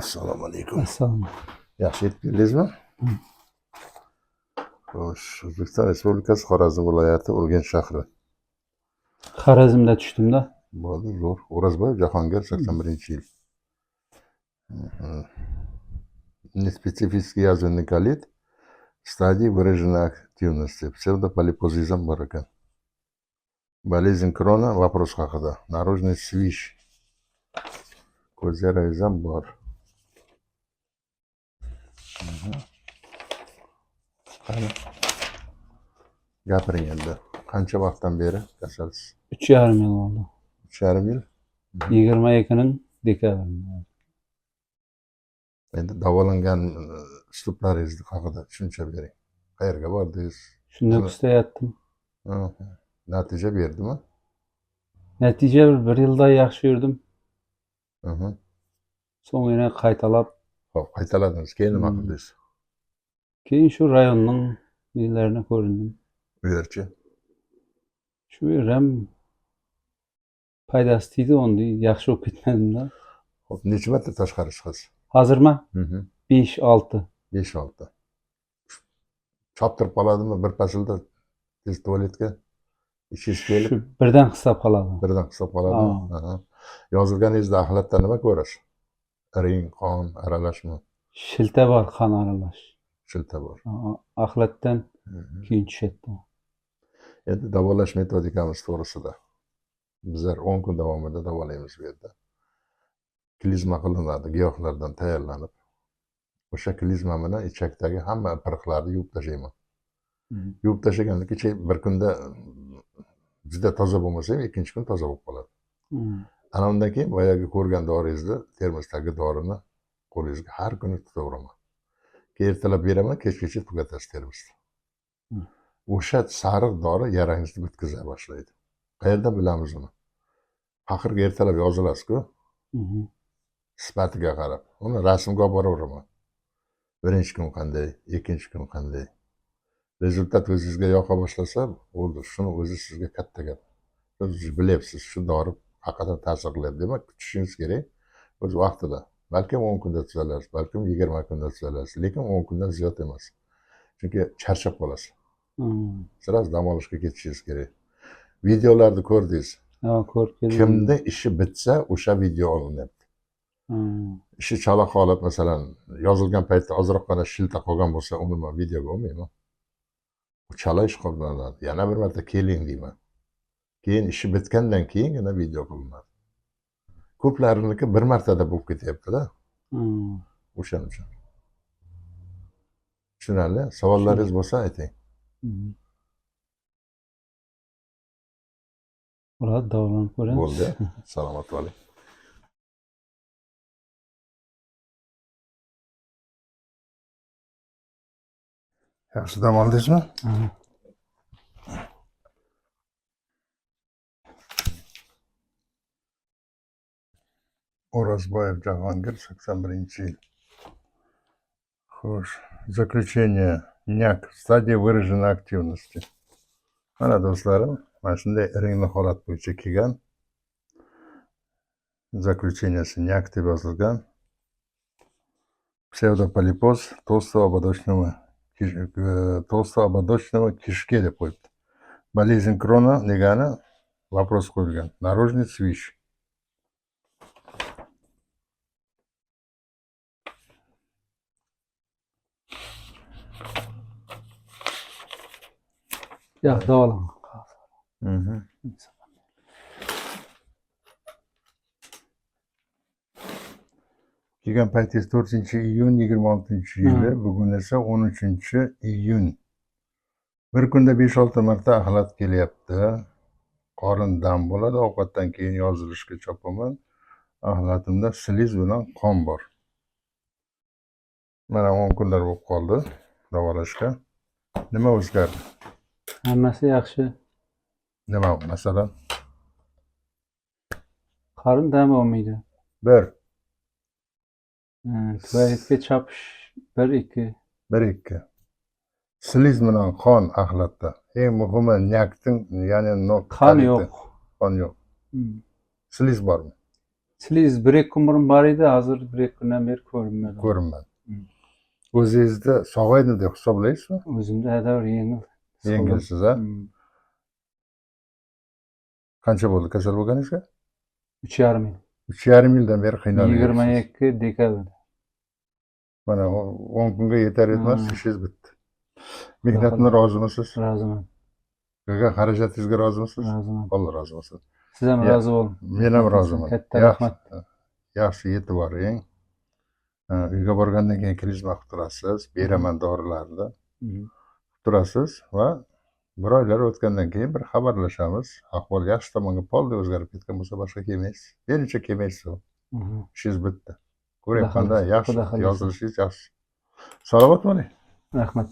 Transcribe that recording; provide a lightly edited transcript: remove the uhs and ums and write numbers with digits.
Assalomu alaykum. Assalomu. Yaxshi yetib keldingizmi? Xo'sh, O'zbekiston Respublikasi Xorazm viloyati Urganch shahri. Xorazmda tushdimda. Bo'ldi, zo'r. O'rozboyev Jahongir, 81-yil. Неспецифический язвенный колит в стадии выраженной активности. Псевдополипозизм bor ekan. Болезнь Крона вопрос haqida. Наружный свищ. Ko'z yarangiz ham bor. Qani? Gapiring endi. Qancha vaqtdan beri kasalsiz? 3,5 yil bo'ldi. 3,5 yil. 22-ning dekabrida. Endi davolangan uslublaringiz haqida tushuncha bering. Qayerga bordingiz? Shu Nukusda yotdim. Natija berdimi? Natija bir yilda yaxshi yurdim. So'ng yana qaytalab, Xo'p, qaytaladingiz. Keyin nima qildingiz? Keyin shu rayonning nelarini ko'rindim. U yerchi? Shu yer ham foydasi tegdi, unday yaxshi bo'lib ketmadim-da. Xo'p, necha marta tashqari chiqasiz? Hozirmi? 5-6. 5-6. Choptirib qoladimi bir pasilda tez tualetga? Ishingiz kelib Shu birdan hisob qoladi. Birdan hisob qoladimi? Aha. Yozilganingizda axlatda nima ko'rasiz? Iring, qon aralashmi? Shilta bor, qon aralash. Shilta bor. Axlatdan keyin tushadi. Endi davolash metodikamiz to'g'risida. Bizlar 10 kun davomida davolaymiz bu yerda. Klizma qilinadi, giyohlardan tayyorlanib. O'sha klizma bilan ichakdagi hamma ipiriqlarni yuvib tashlayman. Yuvib tashlagandan keyin bir kunda juda toza bo'lmasa ham ikkinchi kun toza bo'lib qoladi. Ana undan keyin boyagi ko'rgan doringizni, termosdagi dorini qo'lingizga har kuni tutaveraman. Keyin ertalab beraman, kechgacha tugatasiz termosni. O'sha sariq dori yarangizni bitkaza boshlaydi. Qayerdan bilamiz uni? Paxirga ertalab yozilasiz-ku. Sifatiga qarab. Uni rasmga olib boraveraman. Birinchi kun qanday, ikkinchi kun qanday. Rezultat o'zingizga yoqa boshlasa, bo'ldi. Shuni o'zi sizga katta gap. Siz bilyapsiz, shu dori haqiqatan ta'sir qilyapti. Demak, kutishingiz kerak o'z vaqtida. Balkim 10 kunda tuzalasiz, balkim 20 kunda tuzalasiz, lekin 10 kundan ziyod emas. Chunki charchab qolasiz. Sразу dam olishga ketishingiz kerak. Videolarni ko'rdingiz. Ha, ko'rib keldim. Kimni ishi bitsa, o'sha video olinyapti. Ishi chala qolib, masalan, yozilgan paytda ozroqgina shilta qolgan bo'lsa, uni men videoga olmayman. U chala ish qilinadi. Yana bir marta keling deyman. Keyin ishi bitgandan keyingina video qilinadi. Ko'plariniki bir martada bo'lib ketyapti-da. O'shaning uchun. Tushunarli? Savollaringiz bo'lsa ayting. Bo'ladi, davolanib ko'ramiz. Bo'ldi. Salomat bo'ling. Yaxshi dam oldingizmi? Aha. O'rozboyev Jahongir, 81-yil. Xo'sh, заключение. НЯК, стадия выраженной активности. Mana do'stlarim, mana shunday iringli holat bo'yicha kelgan. Заключение si НЯК deb yozilgan. Псевдополипоз толстого кишки deb qo'yibdi. Болезнь Крона degani вопрос qo'yilgan. Наружный свищ. Yo'q, davolan. Kelgan paytingiz 4-iyun 26-yili, bugun esa 13-iyun. Bir kunda 5-6 marta axlat kelyapti. Qorin dam bo'ladi, ovqatdan keyin yozilishga chopaman. Axlatimda sliz bilan qon bor. Mana 10 kunlar bo'lib qoldi davolashga. Nima o'zgardi? Hammasi yaxshi. Nima masalan? Qorin dam olmaydi. 1. Tualetga chopish 1-2. 1-2. Sliz bilan qon axlatda. Eng muhimi НЯК ting, ya'ni Qon yo'q. Qon yo'q. Sliz bormi? Sliz 1-2 kun burun bor edi, hozir 1-2 kundan beri ko'rinmadi. Ko'rinmadi. Hmm. O'zingizni sog'aydim deb hisoblaysizmi? O'zimda hadavr yengil his qildim. Yengilsiz, a? Hmm. Qancha bo'ldi kasal bo'lganingizga? 3,5 yil. 3,5 yildan beri qiynalib Yigirma yuribsiz. ikki dekabrda. Mana 10 kunga yetar yetmas ishingiz bitdi. Mehnatdan rozimisiz? Roziman. Qilgan xarajatingizga rozimisiz? Roziman. Alloh rozi bo'lsin. Siz ham rozi bo'ling. Men ham roziman. Katta Yaxshi, rahmat. Yaxshi, yetib boring. Ha, uyga borgandan keyin klizma qilib turasiz, beraman dorilarni. Turasiz va bir oylar o'tgandan keyin bir xabarlashamiz. Ahvol yaxshi tomonga polniy o'zgarib ketgan bo'lsa, boshqa kelmaysiz. Menimcha, kelmaysiz. Ishingiz bitdi. Ko'ryapmanda, Xudo yaxshi xohlasa. yozilishingiz yaxshi. Salomat bo'ling. Rahmat.